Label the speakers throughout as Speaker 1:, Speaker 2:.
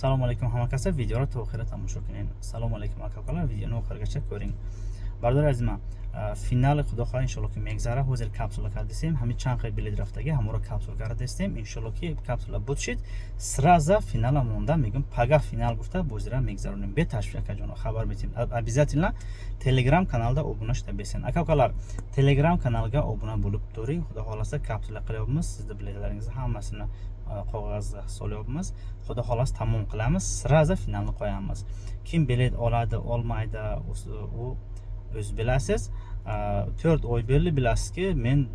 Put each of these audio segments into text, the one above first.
Speaker 1: Салому алейкум, ҳама каса, видеоро то охира тамошо кунед. Салому алейкум, ака-укалар, видеоно охиргача кӯрин. Бардори азиз ман, финали, худо хоҳа, иншолло, ки мегзара. Ҳозир капсула кардистем, ҳамин чанд қай билет рафтаги, ҳаморо капсул кардистем. Иншолло, ки капсула буд шид, сразу финала монда мегӯм, пага финал гуфта бозира мегзаронем. Беташвиш, акаҷоно, хабар метем. Обязательно Телеграм каналда обуна шуда бесен. Ака-укалар, Телеграм каналга обуна bo'lib turing. Xudo xohlasa, kapsula qilyapmiz, sizni biletlaringizni hammasini qog'ozga solyapmiz. Xudo xohlasa, tamom qilamiz, сразу finalni qo'yamiz. Kim bilet oladi, olmaydi, u o'zi bilasiz. 4 oy bo'ldi, bilasizki, men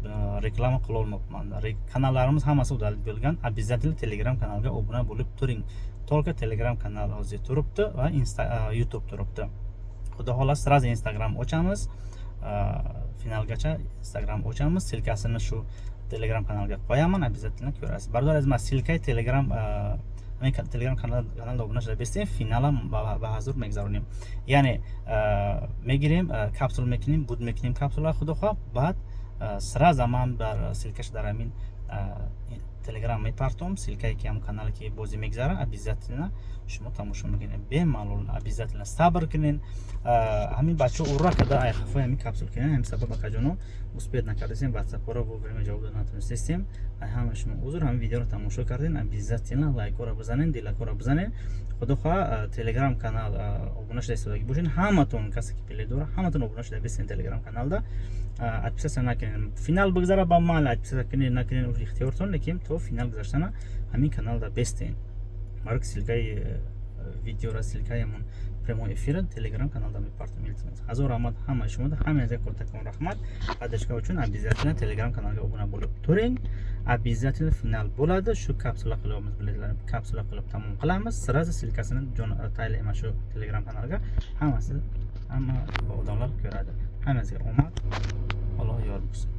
Speaker 1: reklama qilolmabman. Kanallarimiz hammasi удалить bo'lgan. Обязательно Telegram kanalga obuna bo'lib turing. Только Telegram kanal hozir turibdi va Insta, YouTube turibdi. Xudo xohlasa, сразу Instagram ochamiz. Finalgacha Instagram ochamiz, ссылка sini shu Telegram kanalga qo'yaman, обязательно ko'rasiz. Бародар азиз, ссылка и Telegram, ҳамин Telegram каналда обуна шуда бестем. Финалам ба ҳазур мегзаронем, яъне мегирем, капсул мекунем, буд мекунем капсула, худо хоҳ. Баъд сразу ман бар ссылка ш дар ҳамин Телеграм мепартом, ссылка е ки ҳам канале ки бозӣ мегзара, обязательно шумо тамошо мекунед бемалол. Обязательно сабр кунед. Ҳамин бачаҳо ура када ай хафои ҳамин капсул кунед. Ҳамин сабаб, акаҷоно, успеть накардастем, ватсапҳоро вовремя ҷавоб дода натонистестем. Ай ҳама шумо узр. Ҳамин видеоро тамошо кардем, обязательно лайкҳоро бизанед, дилакҳоро бизанед. Худо хоҳа, Телеграм канал обуна шуда истодагӣ бошед ҳаматон. Касе ки билет дора, ҳаматон обуна шуда бистен Телеграм каналда. Отписаться накунед. Финал бигзара, ба мал отписаться кунед, накунед, уж ихтиёртон, лекин то финал гузаштана ҳамин каналда бестен. Барои ссылка и видеора, ссылка и ҳамон прямой эфира Телеграм каналда мепартам. Илтимос, ҳазор раҳмат ҳамаи шумода, ҳамаи кортакон раҳмат. Поддержка uchun обязательно Телеграм каналга обуна bo'lib turing. Обязательно final bo'ladi, shu kapsula qilyapmiz, biletlarni kapsula qilib tamom qilamiz, сразу ссылка sini tayinlayman shu Telegram kanalga, hammasi, hamma odamlar ko'radi. Hammasiga omad, Alloh yor bo'lsin.